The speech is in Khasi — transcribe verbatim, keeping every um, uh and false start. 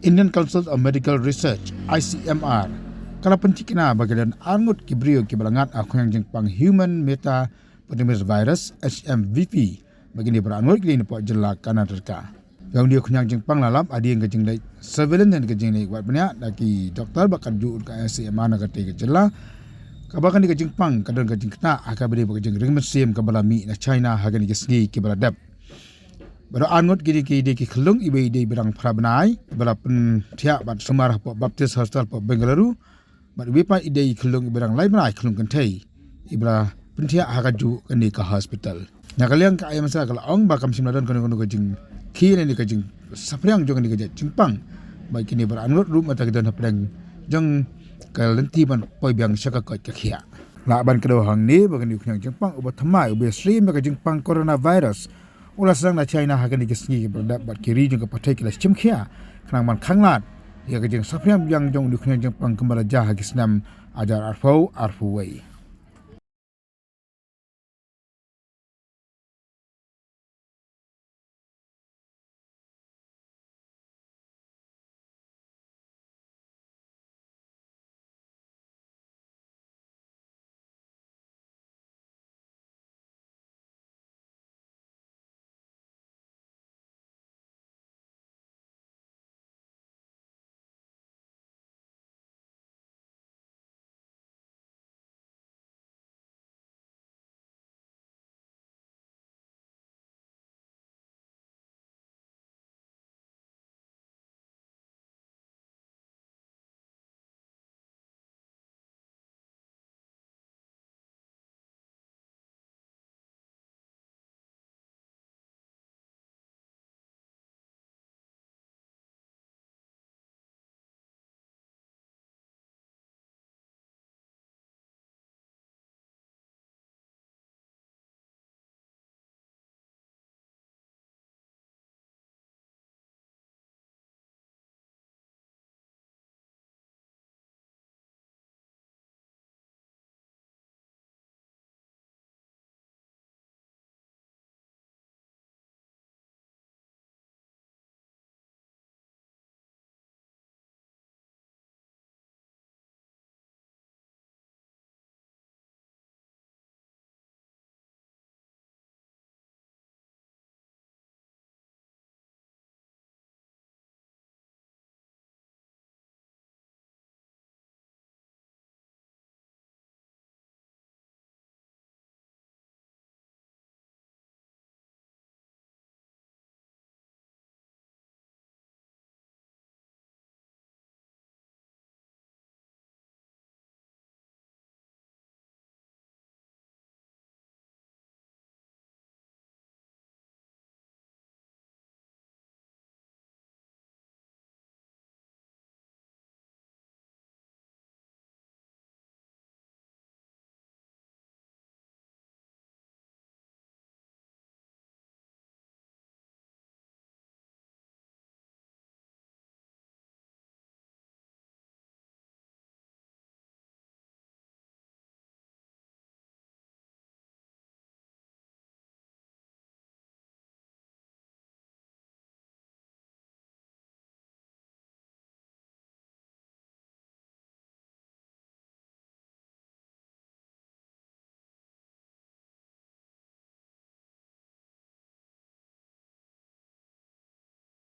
Indian Council of Medical Research, I C M R, ka la pynthikna ba ki don arngut ki briew kiba la ngat ha ka khñiang jingpang human metapneumovirus, H M V P, ba kine baroh arngut ki dei na poh jylla Karnataka. Ïa une u khñiang jingpang la lap hadien ka jingleit surveillance ne ka jingleit wad bniah da ki doktor bad kajuh ka I C M R na katei ka jylla, kaba kane ka jingpang ka don ka jingkynnoh ha kaba ïadei bad ka jingring mynsiem kaba la mih na China ha kine ki sngi kiba la dep. Baroh arngut kine ki dei ki khyllung iba dei iba dang phra bnai, iba la pynthiah bad sumar hapoh Baptist Hospital hapoh Bengaluru. Bad iwei pat i dei i khyllung iba dang lai bnai, khyllung kynthei, iba la pynthiah ha kajuh kane ka hospital. Na ka liang ka I M S R ka la ong ba kam shym la don kano kano ka jingkhih ne ka jingsaphriang jong kane ka jait jingpang. Bad kine baroh arngut ruh mynta ki don hapdeng jong ka lynti ban poi biang sha ka koit ka khiah. Lah ban kdew hangne ba kane u khñiang jingpang uba thymmai uba ïasyriem ïa ka jingpang coronavirus u la sdang na China ha kine ki sngi kiba la dep bad ki ri jong ka pyrthei ki la shim khia khnang ban khanglad ïa ka jingsaphriang biang jong une u khñiang jingpang kumba la jia ha ki snem hajar arphew arphew wei.